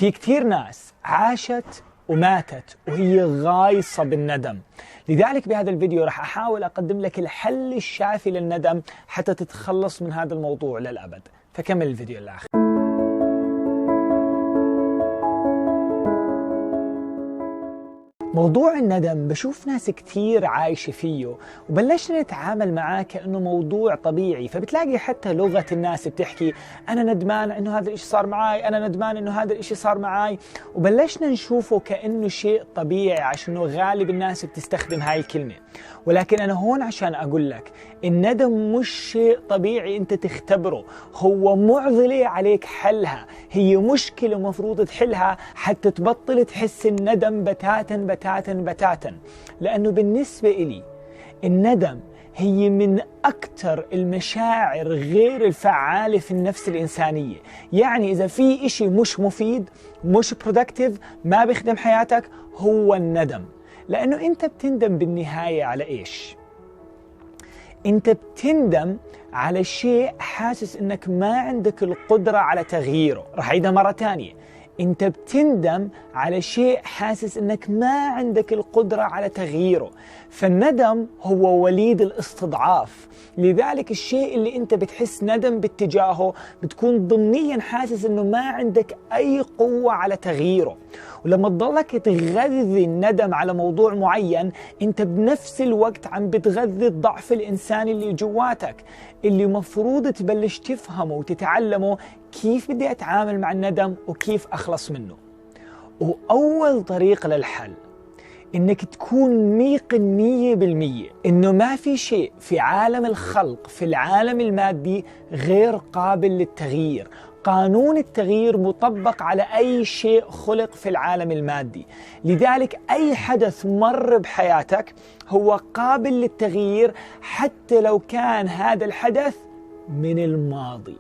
في كتير ناس عاشت وماتت وهي غايصة بالندم. لذلك بهذا الفيديو رح أحاول أقدم لك الحل الشافي للندم حتى تتخلص من هذا الموضوع للأبد. فكمل الفيديو للآخر. موضوع الندم بشوف ناس كتير عايشة فيه، وبلشنا نتعامل معاه كأنه موضوع طبيعي، فبتلاقي حتى لغة الناس بتحكي أنا ندمان إنه هذا الإشي صار معاي، أنا ندمان إنه هذا الإشي صار معاي، وبلشنا نشوفه كأنه شيء طبيعي عشان غالب الناس بتستخدم هاي الكلمة. ولكن أنا هون عشان أقول لك الندم مش شيء طبيعي أنت تختبره، هو معضلة عليك حلها، هي مشكلة مفروض تحلها حتى تبطل تحس الندم بتاتا بتاتا بتاتا. لأنه بالنسبة إلي الندم هي من أكثر المشاعر غير الفعالة في النفس الإنسانية. يعني إذا في إشي مش مفيد، مش productive، ما بيخدم حياتك، هو الندم. لأنه أنت بتندم بالنهاية على إيش؟ أنت بتندم على شيء حاسس أنك ما عندك القدرة على تغييره. رح أعيدها مرة تانية، أنت بتندم على شيء حاسس أنك ما عندك القدرة على تغييره. فالندم هو وليد الاستضعاف، لذلك الشيء اللي أنت بتحس ندم باتجاهه بتكون ضمنيا حاسس أنه ما عندك أي قوة على تغييره. ولما تضلك تغذي الندم على موضوع معين، أنت بنفس الوقت عم بتغذي الضعف الإنساني اللي جواتك، اللي مفروض تبلش تفهمه وتتعلمه كيف بدي أتعامل مع الندم وكيف أخلص منه. وأول طريقة للحل إنك تكون ميقن 100% إنه ما في شيء في عالم الخلق، في العالم المادي، غير قابل للتغيير. قانون التغيير مطبق على أي شيء خلق في العالم المادي، لذلك أي حدث مر بحياتك هو قابل للتغيير حتى لو كان هذا الحدث من الماضي.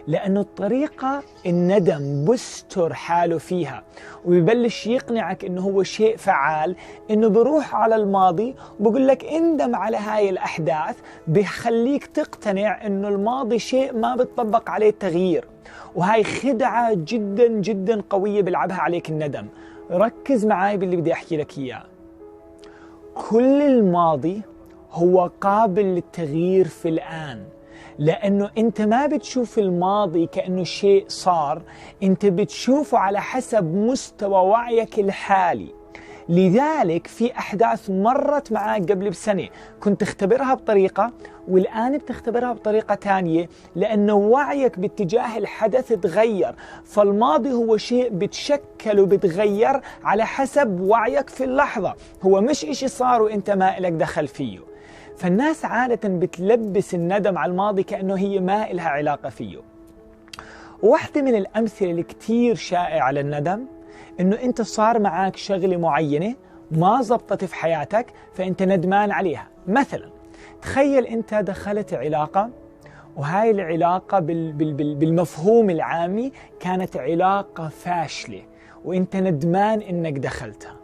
لأنه الطريقة الندم بستر حاله فيها وبيبلش يقنعك إنه هو شيء فعال، إنه بروح على الماضي وبقول لك اندم على هاي الأحداث، بخليك تقتنع إنه الماضي شيء ما بتطبق عليه التغيير. وهاي خدعة جدا جدا قوية بيلعبها عليك الندم. ركز معاي باللي بدي أحكي لك إياه. كل الماضي هو قابل للتغيير في الآن، لأنه أنت ما بتشوف الماضي كأنه شيء صار، أنت بتشوفه على حسب مستوى وعيك الحالي. لذلك في أحداث مرت معك قبل بسنة كنت تختبرها بطريقة، والآن بتختبرها بطريقة تانية، لأنه وعيك باتجاه الحدث تغير. فالماضي هو شيء بتشكل وبتغير على حسب وعيك في اللحظة، هو مش إشي صار وإنت ما إلك دخل فيه. فالناس عادة بتلبس الندم على الماضي كأنه هي ما إلها علاقة فيه. واحدة من الأمثلة اللي كتير شائعة للندم إنه أنت صار معاك شغلة معينة ما زبطت في حياتك فأنت ندمان عليها. مثلا تخيل أنت دخلت علاقة، وهاي العلاقة بالمفهوم العامي كانت علاقة فاشلة وأنت ندمان إنك دخلتها.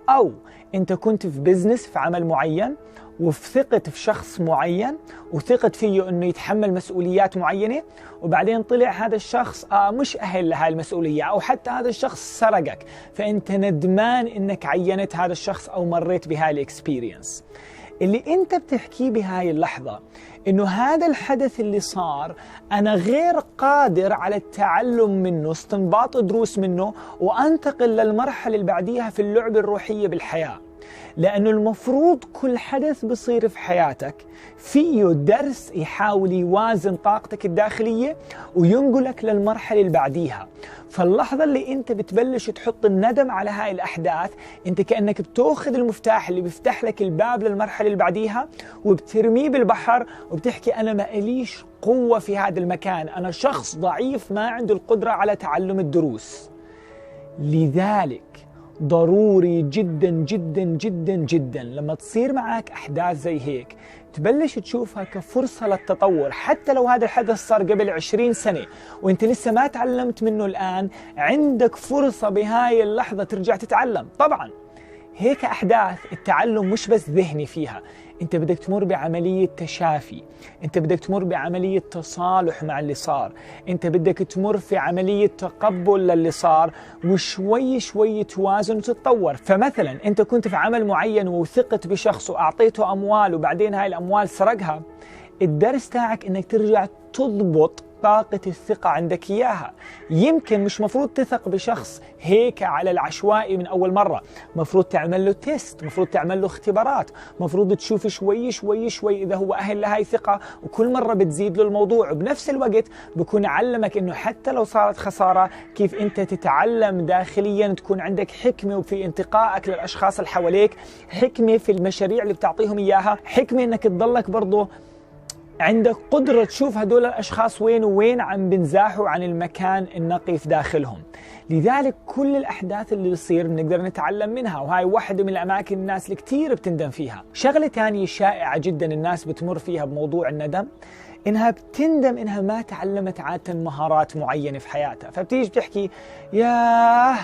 أو أنت كنت في بزنس، في عمل معين، وثقت في شخص معين وثقت فيه أنه يتحمل مسؤوليات معينة، وبعدين طلع هذا الشخص مش أهل لهذه المسؤولية، أو حتى هذا الشخص سرقك، فأنت ندمان أنك عينت هذا الشخص أو مريت بهاي ال experience. اللي أنت بتحكيه بهاي اللحظة إنه هذا الحدث اللي صار أنا غير قادر على التعلم منه، استنباط دروس منه، وأنتقل للمرحلة اللي بعديها في اللعبة الروحية بالحياة. لأنه المفروض كل حدث بصير في حياتك فيه درس يحاول يوازن طاقتك الداخلية وينقلك للمرحلة اللي بعديها. فاللحظة اللي أنت بتبلش تحط الندم على هاي الأحداث، أنت كأنك بتأخذ المفتاح اللي بيفتح لك الباب للمرحلة اللي بعديها وبترميه بالبحر وبتحكي أنا ما إليش قوة في هذا المكان، أنا شخص ضعيف ما عنده القدرة على تعلم الدروس. لذلك ضروري جدا جدا جدا جدا لما تصير معك أحداث زي هيك تبلش تشوفها كفرصة للتطور. حتى لو هذا الحدث صار قبل 20 سنة وانت لسه ما تعلمت منه الآن، عندك فرصة بهاي اللحظة ترجع تتعلم. طبعا هيك أحداث التعلم مش بس ذهني فيها، أنت بدك تمر بعملية تشافي، أنت بدك تمر بعملية تصالح مع اللي صار، أنت بدك تمر في عملية تقبل للي صار، وشوي شوي توازن وتتطور. فمثلا أنت كنت في عمل معين وثقت بشخص وأعطيته أموال وبعدين هاي الأموال سرقها، الدرس تاعك أنك ترجع تضبط طاقة الثقة عندك إياها. يمكن مش مفروض تثق بشخص هيك على العشوائي من أول مرة، مفروض تعمل له test، مفروض تعمل له اختبارات، مفروض تشوف شوي شوي شوي إذا هو أهل لهاي الثقة، وكل مرة بتزيد له الموضوع. وبنفس الوقت بكون علمك إنه حتى لو صارت خسارة كيف أنت تتعلم داخليا، تكون عندك حكمة وفي انتقائك للأشخاص اللي حواليك، حكمة في المشاريع اللي بتعطيهم إياها، حكمة إنك تضلك برضه عندك قدرة تشوف هدول الأشخاص وين وين عم بنزاحوا عن المكان النقي في داخلهم. لذلك كل الأحداث اللي بتصير بنقدر نتعلم منها، وهاي واحدة من الأماكن الناس اللي كتير بتندم فيها. شغلة تانية شائعة جدا الناس بتمر فيها بموضوع الندم، إنها بتندم إنها ما تعلمت عادة مهارات معينة في حياتها. فبتيجي بتحكي ياه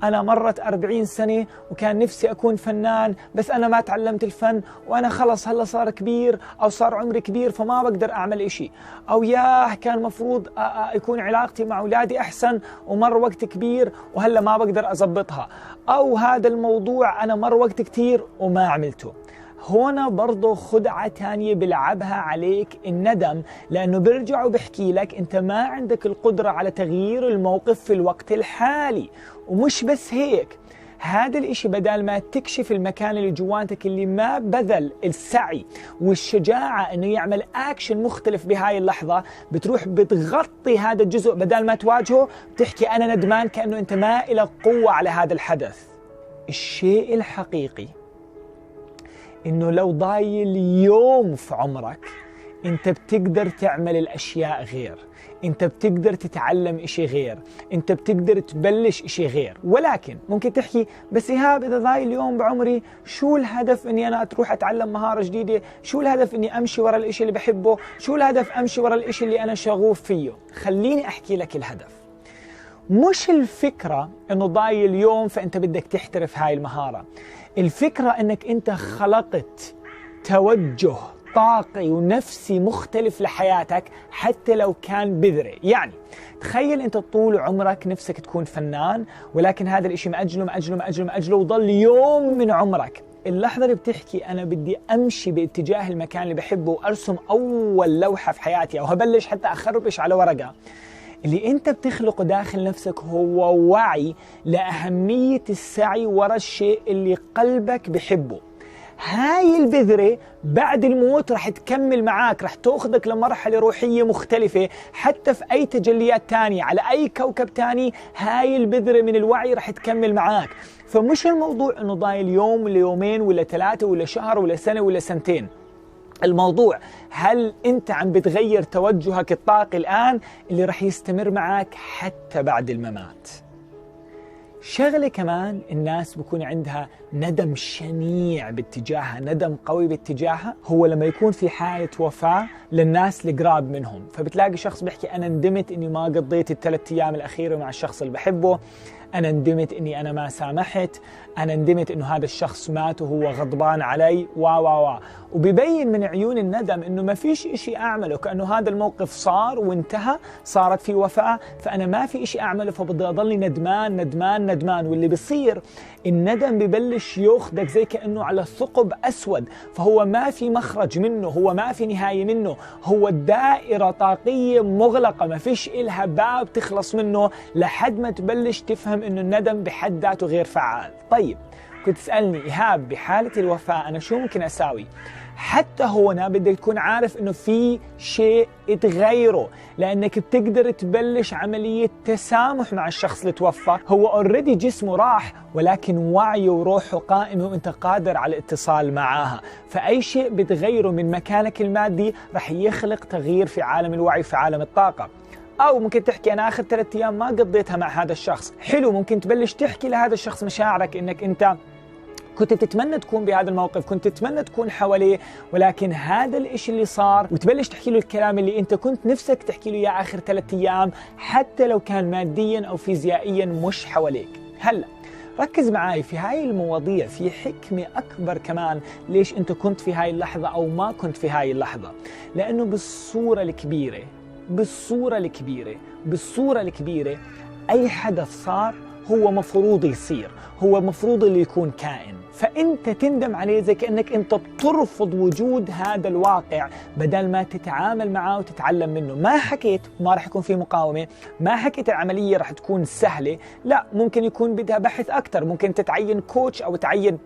أنا مرت 40 سنة وكان نفسي أكون فنان، بس أنا ما تعلمت الفن، وأنا خلص هلا صار كبير أو صار عمري كبير فما بقدر أعمل إشي، أو ياه كان مفروض يكون علاقتي مع أولادي أحسن ومر وقت كبير وهلا ما بقدر أزبطها، أو هذا الموضوع أنا مر وقت كتير وما عملته. هنا برضو خدعة تانية بلعبها عليك الندم، لأنه برجع وبحكي لك أنت ما عندك القدرة على تغيير الموقف في الوقت الحالي. ومش بس هيك، هذا الاشي بدل ما تكشف المكان اللي جواتك اللي ما بذل السعي والشجاعة انه يعمل اكشن مختلف بهاي اللحظة، بتروح بتغطي هذا الجزء بدل ما تواجهه، بتحكي انا ندمان، كأنه انت ما إلك قوة على هذا الحدث. الشيء الحقيقي انه لو ضايل يوم في عمرك انت بتقدر تعمل الاشياء غير، انت بتقدر تتعلم اشي غير، انت بتقدر تبلش اشي غير. ولكن ممكن تحكي بس ايهاب اذا ضايل يوم بعمري شو الهدف اني انا اروح اتعلم مهارة جديدة؟ شو الهدف اني امشي ورا الاشي اللي بحبه؟ شو الهدف امشي ورا الاشي اللي انا شغوف فيه؟ خليني احكي لك الهدف. مش الفكرة انه ضايل يوم فانت بدك تحترف هاي المهارة، الفكرة انك انت خلقت توجه طاقي ونفسي مختلف لحياتك حتى لو كان بذرة. يعني تخيل انت طول عمرك نفسك تكون فنان، ولكن هذا الاشي مأجله مأجله مأجله مأجله وضل يوم من عمرك. اللحظة اللي بتحكي أنا بدي أمشي باتجاه المكان اللي بحبه وأرسم أول لوحة في حياتي، أو هبلش حتى أخربش على ورقة، اللي أنت بتخلقه داخل نفسك هو وعي لأهمية السعي ورا الشيء اللي قلبك بحبه. هاي البذرة بعد الموت رح تكمل معاك، رح تأخذك لمرحلة روحية مختلفة حتى في أي تجليات تانية على أي كوكب تاني. هاي البذرة من الوعي رح تكمل معاك. فمش الموضوع إنه ضايل يوم ولا يومين ولا 3 ولا شهر ولا سنة ولا سنتين، الموضوع هل أنت عم بتغير توجهك الطاقي الآن اللي رح يستمر معاك حتى بعد الممات. شغلة كمان الناس بكون عندها ندم شنيع باتجاهها، ندم قوي باتجاهها، هو لما يكون في حالة وفاة للناس القراب منهم. فبتلاقي شخص بيحكي أنا ندمت إني ما قضيت ال3 أيام الأخيرة مع الشخص اللي بحبه، أنا ندمت إني أنا ما سامحت، أنا ندمت إنه هذا الشخص مات وهو غضبان علي، وا وا وا. وبيبين من عيون الندم إنه ما فيش إشي أعمله، كأنه هذا الموقف صار وانتهى، صارت في وفاة، فأنا ما في إشي أعمله، فبدي أضلني ندمان ندمان ندمان. واللي بيصير الندم ببلش ياخدك زي كأنه على ثقب أسود، فهو ما في مخرج منه، هو ما في نهاية منه، هو دائرة طاقية مغلقة ما فيش إلها باب تخلص منه لحد ما تبلش تفهم إنه الندم بحد ذاته غير فعال. طيب كنت تسألني إيهاب بحالة الوفاة أنا شو ممكن أساوي؟ حتى هنا بدك تكون عارف إنه في شيء تغيره، لأنك بتقدر تبلش عملية تسامح مع الشخص اللي توفى. هو already جسمه راح، ولكن وعيه وروحه قائمة وانت قادر على الاتصال معاها. فأي شيء بتغيره من مكانك المادي رح يخلق تغيير في عالم الوعي، في عالم الطاقة. أو ممكن تحكي أنا آخر 3 أيام ما قضيتها مع هذا الشخص. حلو، ممكن تبلش تحكي لهذا الشخص مشاعرك إنك أنت كنت تتمنى تكون بهذا الموقف، كنت تتمنى تكون حواليه، ولكن هذا الإشي اللي صار، وتبلش تحكي له الكلام اللي أنت كنت نفسك تحكي له إياه آخر 3 أيام، حتى لو كان ماديا أو فيزيائيا مش حواليك. هلا ركز معي في هاي المواضيع، في حكمة أكبر كمان ليش أنت كنت في هاي اللحظة أو ما كنت في هاي اللحظة. لأنه بالصورة الكبيرة، بالصورة الكبيرة، بالصورة الكبيرة، أي حدث صار هو مفروض يصير، هو مفروض اللي يكون كائن، فأنت تندم عليه زي كأنك أنت بترفض وجود هذا الواقع بدل ما تتعامل معه وتتعلم منه. ما حكيت ما رح يكون في مقاومة، ما حكيت العملية رح تكون سهلة، لا، ممكن يكون بدها بحث أكثر، ممكن تتعين coach أو تعين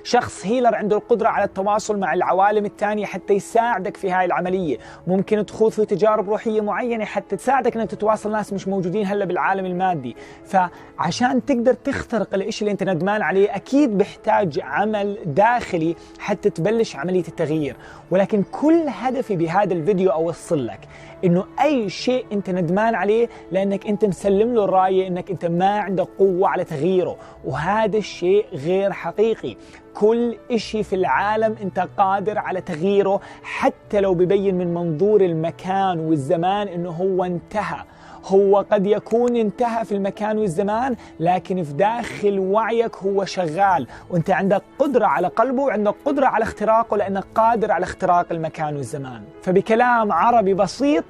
شخص healer عنده القدرة على التواصل مع العوالم الثانية حتى يساعدك في هاي العملية، ممكن تخوض في تجارب روحية معينة حتى تساعدك انك تتواصل ناس مش موجودين هلا بالعالم المادي. فعشان تقدر تخترق الاشي اللي انت ندمان عليه اكيد بيحتاج عمل داخلي حتى تبلش عملية التغيير. ولكن كل هدفي بهذا الفيديو اوصل لك انه اي شيء انت ندمان عليه لانك انت مسلم له الراية انك انت ما عندك قوة على تغييره، وهذا الشيء غير حقيقي. كل إشي في العالم أنت قادر على تغييره، حتى لو ببين من منظور المكان والزمان أنه هو انتهى. هو قد يكون انتهى في المكان والزمان، لكن في داخل وعيك هو شغال، وانت عندك قدرة على قلبه وعندك قدرة على اختراقه لأنك قادر على اختراق المكان والزمان. فبكلام عربي بسيط،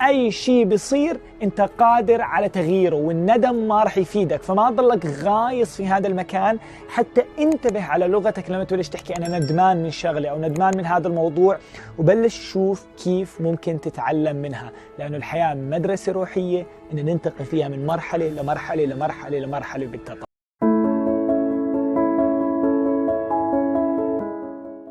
أي شيء بيصير أنت قادر على تغييره، والندم ما رح يفيدك. فما تضلك غايص في هذا المكان، حتى انتبه على لغتك لما تبلش تحكي أنا ندمان من شغلة أو ندمان من هذا الموضوع، وبلش شوف كيف ممكن تتعلم منها، لأنه الحياة مدرسة روحية إن ننتقل فيها من مرحلة لمرحلة لمرحلة لمرحلة بالتطور.